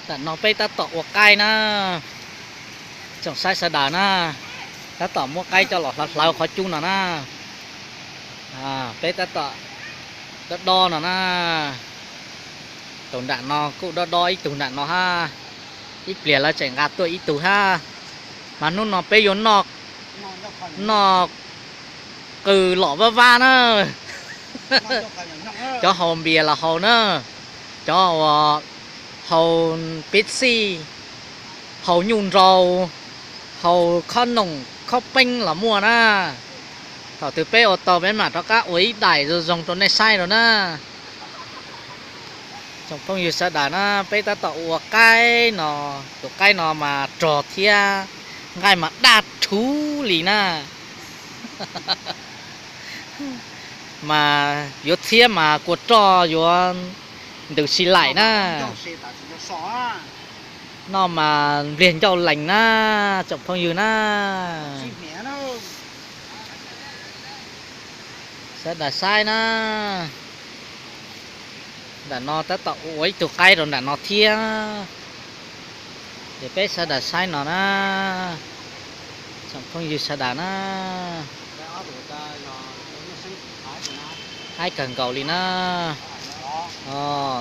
Tam no peb tab tom ua qaib na, tsoom saib sawv daws na, tab tom muab qaib coj los hlawv hlawv qhov cub no na. Peb tab tom dob dob no na, tus nram no kuj dob dob ib tug nram no hab, ib pliag lawv tseem nqa tuaj ib tug hab. Mas hnub no peb yuav noj qws lom vab vab na, cov haus npias los haus na, cov uas haus Pepsi, haus nyuj nrau, haus khob noom khob peeb los muaj na. Thaum twg peb ua tau peb mam rov qab ua ib daim zoo zoo rau nej saib rau na. Tsoom phooj ywg sawv daws na, peb tab tom ua qaib no, tus qaib no mas rog thiab nqaij mas daj rhuv li na. Mas yuav txhiab mas kua roj yuav ntws si laim na. Noj mas npliag ncauj lees na, tsoom phooj ywg na. Sawv daws saib na, nram no tab tom ua ib tug qaib rau nram no thiab. Ces peb sawv daws saib no na, tsoom phooj ywg sawv daws na. Qaib kawg nkaus li na.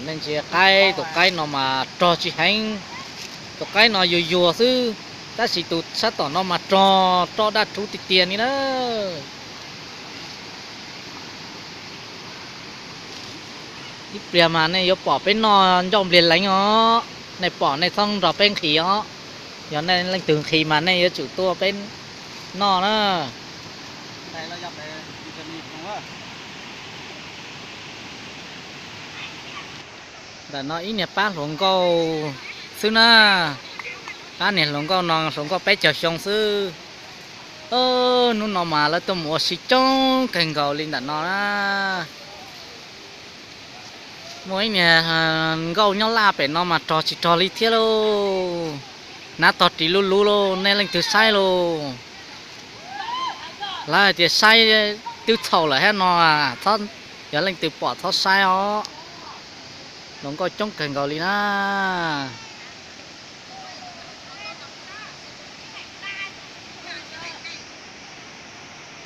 Nej ntsia qaib, tus qaib no mas rog tsis heev. Tus qaib no yuag yuag xwb, tab sis tus sab tom no mas rog roj daj rhuv tiag tiag li na. Ib pliag mas nej yuav pom peb noj ncauj npliag leev os. Nej pom nej txhob nrog peb nqhis os. Yog nej leej twg nqhis mas nej yuav tsum tuaj peb noj na. Ntawm no ib niag pab hluas nkauj xwb na. Pab niag hluas nkauj no hluas nkauj peb caug xyoo xwb. Hnub no mas lawv tuaj mus ua si coob kawg nkaus li ntawm no na. Muaj ib niag nkauj nyob laj pem no mas rog tsis rog li thiab lauj. Hnav tog ris luv luv lauj, nej leej twg saib lauj. Lawv hais tias saib twb txhaum lawm thiab no, yog leej twg pom txhob saib os. Hluas nkauj coob kawg nkaus li na.